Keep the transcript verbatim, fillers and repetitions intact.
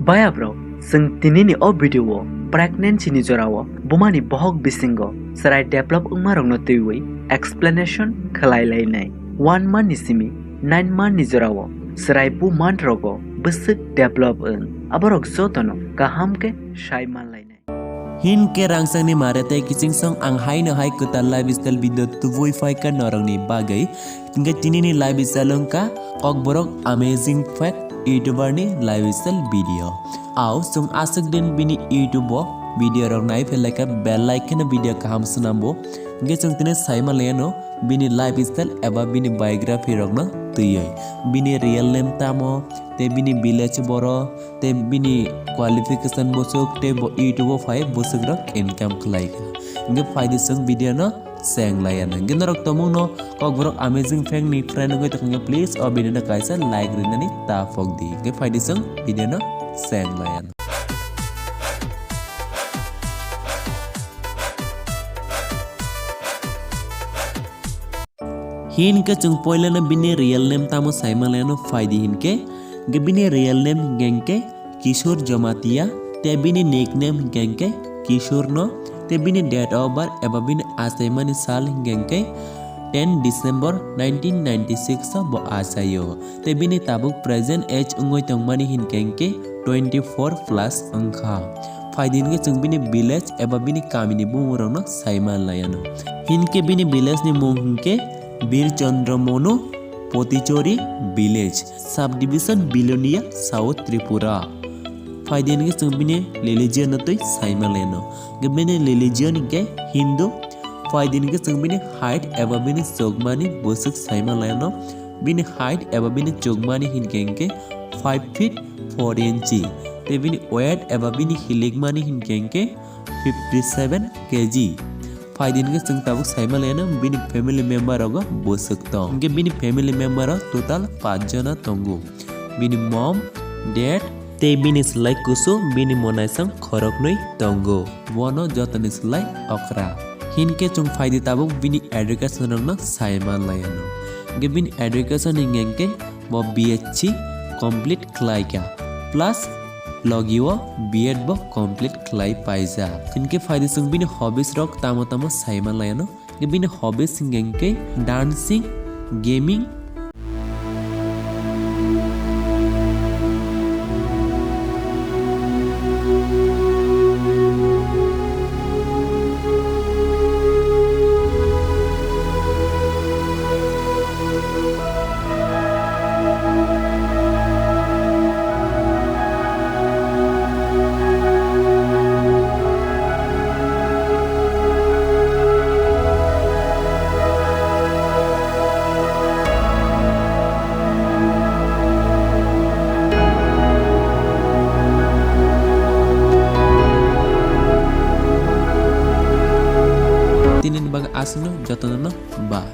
Baya bro, chwng tinini o video o pregnancy ni jora o buma ni bohok bisingo chwrai develop wngma rokno twiwi explanation khlai lainai. One month ni simi nine month ni jora o chwrai bu month rogo bwswk develop wng, aborok jotono kaham khe sai man lainai. Hinkhe rangchakni mare tei kichingsong ang haino hai kwtal lifestyle video tubui phaikha norokni bagwi. Hinkhe tinini lifestyle wngkha Kokborok Amazing Fact YouTuber ni lifestyle video. Ao chwng aswk din bini YouTube o video rok nai phelaikha, bell like kheno video kaham swnambo. Hinkhe chwng tini saima laiano bini lifestyle eba bini biography rokno twiwi. Bini real name tamo, tei bini village boro, tei bini qualification bwswk, tei bo YouTube o phai bwswk rok income khlai kha. Hinkhe phaidi chwng video no seng laiano. Hinkhe norok tongmungno Kokborok Amazing Fact ni friend wngwi tongkha, please o video no kaisa like rinani ta phok di. Hinkhe phaidi chwng video no seng laiano. Hinkhe chwng poilano bini real name tamo saima laiano phaidi hinkhe, hinkhe bini real name hinkhe Kishore Jamatia, tei bini nickname hinkhe Kishore no, tei bini date of birth eba bini achaimani sal hinkhe ten December nineteen ninety-six o bo achaio, tei bini tabuk present age wngwi tongmani hinkhe twenty-four plus wngkha. Phaidi hinkhe chwng bini village eba bini kamini bumungrokno saima laiano. Hinkhe bini village ni mung hinkhe Bir Chandra Monu Potichori village, subdivision Bilonia, South Tripura. Phaidi hinkhe chwng bini religion no twi saima laiano. Hinkhe bini religion hinkhe Hindu. Phaidi hinkhe chwng bini height eba bini chukmani bwswk saima laiano. Bini height eba bini chukmani hinkhe hinkhe five feet four inchi. Tei bini weight eba bini hilikmani hinkhe hinkhe fifty seven K G. Phaidi hinkhe chwng tabuk saima laiano bini family member rogo bwswk tong. Hinkhe bini family member o total paanch jona tongo. Bini mom, dad, tei bini slai kusu bini mwnaisong khoroknwi tongo. Bono jotoni slai okra. Hinkhe chwng phaidi tabuk bini education rokno saima laiano. Hinkhe bini education hinkhe bo B S C complete khlaikha, plus logi o B Ed bo complete khlai paijak. Hinkhe phaidi chwng bini hobbies rok tamo tamo saima laiano. Hinkhe bini hobbies hinkhe dancing, gaming, Tini ni bagwi aswkno jotono no ba.